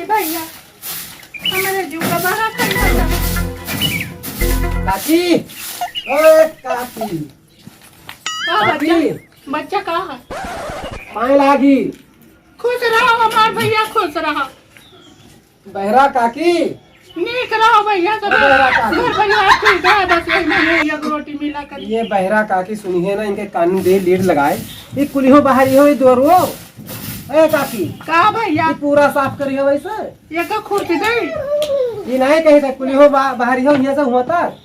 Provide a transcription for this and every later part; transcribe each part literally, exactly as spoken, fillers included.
भैया, हमारे जीव का बड़ा खंडा है। काकी, ओए काकी। का काकी। बच्चा? बच्चा का है? पाए लागी। खुश रहो हमार भैया, खुश रहो। बहरा काकी। नीक रहो भैया, सब बहरा काकी। घर परिवार ठीक है, बस यही महीने एक रोटी मिला कर। ये बहरा काकी सुनी है ना, इनके कान में दे लीड लगाए। ये कुलिहो बाहर हो, ये दो रो। ए काकी। का भैया? ये पूरा साफ करियो वैसे। ये का खुर्च गई? ये नहीं कही था, कुलिहो बा-, बाहर हो, यहाँ से हुआ था।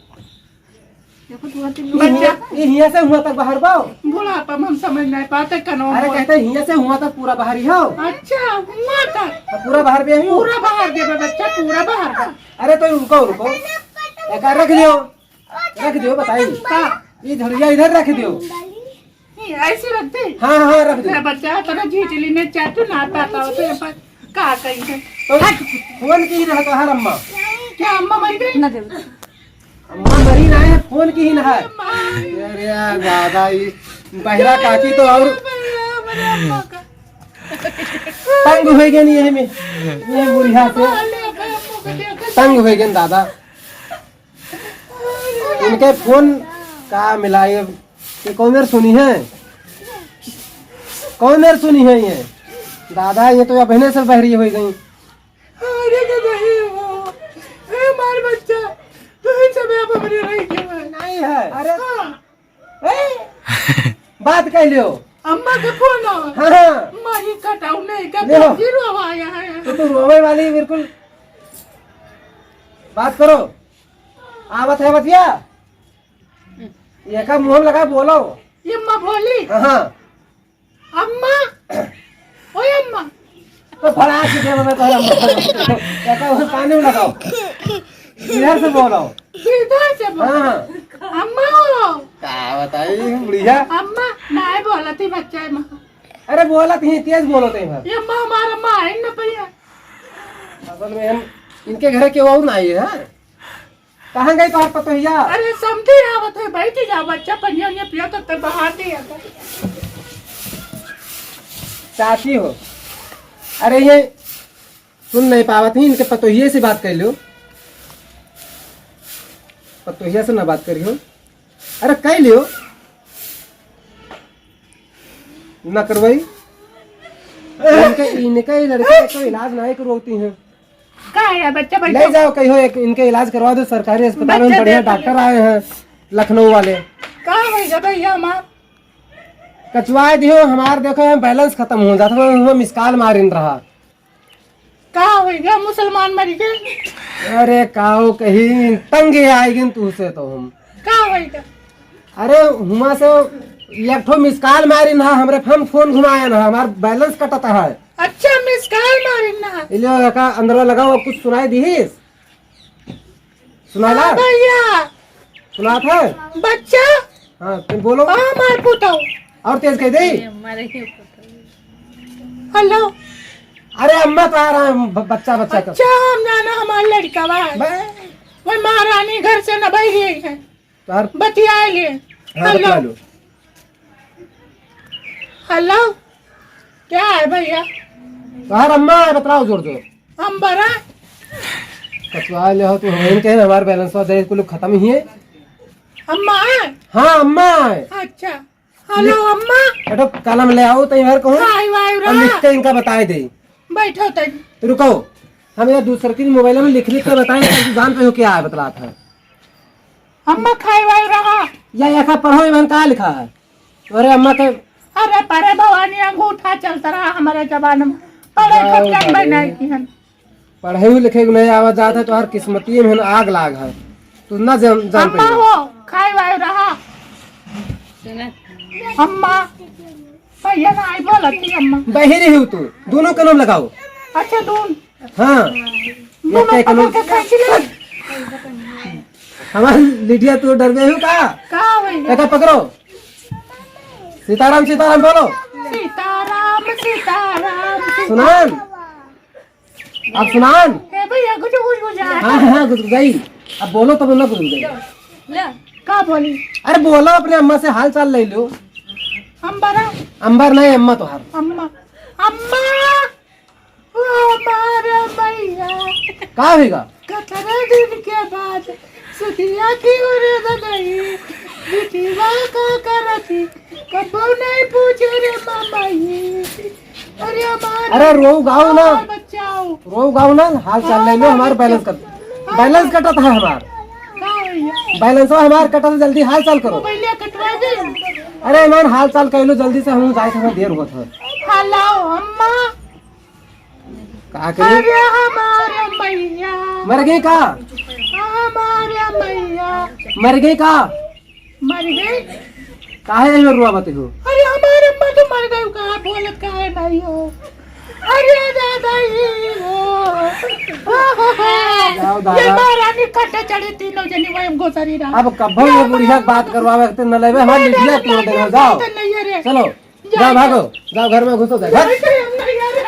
देखो, तू आती ये हिया, ये हिया से हुआ तक बाहर बाओ। बुढ़ापा में हम समझ नहीं पाते, कनो अरे बोल। कहते हिया से हुआ तक पूरा बाहर ही हो। अच्छा, हुआ तक? तो पूरा बाहर भी है। पूरा बाहर दे बच्चा, पूरा बाहर का। अरे तो रुको, रुको। एक रख दियो, रख दियो, बताई। का? ये झोलिया इधर रख दियो। नहीं, ऐसे रख दे। हाँ, हाँ, रख दे। मेरा बच्चा तो ना झीझली ने चाटू ना आता था, तो ये पर का कही है? तो फोन की रहा कहा अम्मा। क्या अम्मा मर गई? ना दे। अम्मा मरी ना है, फोन की ही ना है। अरे यार दादा, ये बहरा काकी तो और तंग हो गए नहीं है में, ये बुढ़िया से तंग हो गए दादा। इनके फोन का मिला ये, ये कौन मेर सुनी है, कौन मेर सुनी है ये दादा, ये तो या बहने से बहरी हो गई। अरे के नहीं हो। ए, मार बच्चा, तू ही सब अब हमरे रही के बा। नहीं है। अरे। हाँ। ए, बात कह लियो। अम्मा के फोन आवा। हाँ, हाँ। माही कटाऊ नहीं का ले हो। तो गिरो आया है। तो तू रोवे वाली बिल्कुल। बात करो। आवत है बतिया। ये का मुंह में लगा बोलो। ये अम्मा बोली। हाँ, हाँ। अम्मा, ओए अम्मा। तो भड़ा के दे, मैं तोहरा अम्मा। कहता हूँ, काने में लगाओ। इधर से बोलो। इधर से बोलो। हाँ। अम्मा हो। का बताई, बुढ़िया? अम्मा, नाहीं बोलत ही बच्चा है, माँ। अरे बोलत ही, तेज बोलो ते भर। ये अम्मा, हमारा अम्मा है ना भैया। असल में हम, इनके घर के वो ना आई है, हाँ? कहाँ गई तोहर पतोहिया? अरे समधी आवत है, बैठ जा बच्चा, पनिया उनिया पिया तो ते बहार दे आता। चाची हो, अरे ये सुन नहीं पावत ही, इनके पतोहिए से बात कर लो, पतोहिया से ना बात करियो। अरे कह लियो, ना करवाई। इनके, इनके ही लड़के को इलाज नहीं करवाती हैं। का है बच्चा, ले बैठो। जाओ कहीं हो, एक इनके इलाज करवा दो सरकारी अस्पताल में, बच्चा बढ़िया देखो। डॉक्टर आए हैं लखनऊ वाले। का होई गा भैया हमार? कचवाए दियो हमार, देखो हम बैलेंस खत्म हो जाता, हम मिस कॉल मारिन रहा। का होई गा, मुसलमान मरी गए? अरे काओ कहीं तंग आएगी तू से तो हम। का होई गा? अरे हुमा से एक ठो मिस कॉल मारिन हा, हमरे हम फोन घुमाए ना, हमार बैलेंस कटता है। अच्छा, मिस कॉल मारिन ना। इलियो एका अंदरवा लगाओ, कुछ सुनाई दिहिस? सुनाला? हाँ भैया। सुनात है? बच्चा। हाँ, तुम बोलो। हाँ, मार पुताऊ। और तेज कह दे। हेलो। अरे अम्मा तो आ रहा है, ब-, बच्चा, बच्चा का। अच्छा, हम जाना हमार लड़का बा। बे- वही महारानी घर से न बैठ गई है। तोहार बतिया ले। हाँ, हेलो। बतिया लो। हेलो, क्या है भैया? तोहार अम्मा है, बतलाओ जोर जोर। हम बरा। कचवा ले हो तू, हम कहे हमार बैलेंस दे कुल खत्म ही है। अम्मा है? हाँ, अम्मा है। अच्छा। हेलो, लिख, अम्मा। बेटो, कलम ले आओ, तो इधर कहूँ। खाई वाई और रहा। लिख के इनका बताए दे। बैठो तनी। तो रुको, हम ये दूसर की मोबाइल में लिख लिख के बताएं, ताकि जान पे हो क्या है बतलात है। अम्मा खाई वाई रहा। या, या का पढ़ो, इमन का लिखा है? अरे अम्मा के अरे परे भवानी, अंगूठा चलता रहा हमारे जमाने में। पढ़े जाओ खतम बाबू। बनाई की हम। पढ़े लिखे के नहीं आवा जात है, तोहार किस्मतिये में आग लाग है। तू ना जान, जान अम्मा पाइबे। हो, खाए वाए रहा। सुना। अम्मा, भैया ना आई बोलत थी अम्मा। बहिरी हो तू, दोनों कनम लगाओ। अच्छा, दोन। हाँ। दोनों एक कनम। पकड़ के खींच ले। हमार लिडिया तू डर गई हो का? का भैया? एका पकड़ो। सीताराम, सीताराम बोलो। सीताराम, सीताराम, सीताराम। सुनान। अब सुनान। ए भैया, कुछ, कुछ, कुछ आ। हाँ, हाँ, गुजर गई। अब बोलो तब ना गुजर गई। ले, का बोली? अरे बोलो, अपने अम्मा से हाल चाल ले लो। अंबरा। अंबर नहीं, अम्मा तोहार। अम्मा। अम्मा। ओ, अम्मा, अरे अम्मा, का होइगा? कतरा दिन के बाद सुखिया की ओरे नहीं, बिटिया का करती, कबो नहीं पूछे रे मामाई। अरे हमार अरे रोऊ गाओ ना। हमार बच्चा हो। रोऊ गाओ ना, हाल चाल ले लो, हमार बैलेंस कट, बैलेंस कटत है हमार। का भैया? बैलेंस हमार कटत, जल्दी हाल चाल करो। मोबाइलिया कटवा दे। अरे मान हाल चाल कर लो जल्दी से, हम जाए थे, देर होत है। हेलो अम्मा। का करी? अरे हमारे मैया। मर गई का? हमारे मैया। मर गई का? मर गई? काहे एमे रोआ बते हो? अरे हमारे अम्मा तो मर गई, कहाँ बोलत काहे नहीं हो? अरे दादा ही हो। जाओ दादा। ये महारानी कटे चढ़ी तीनों जनी वही गोसरी रहा। अब कब्बो ये बुढ़िया बात करवावे ते न लेवे, हम नहीं, लिखिया नहीं, तोड़ देवे, नहीं, जाओ। नहीं, नहीं, अरे। चलो, जाओ, जाओ, भागो, जाओ घर में घुसो, जाओ, भाग। नहीं, नहीं, अरे।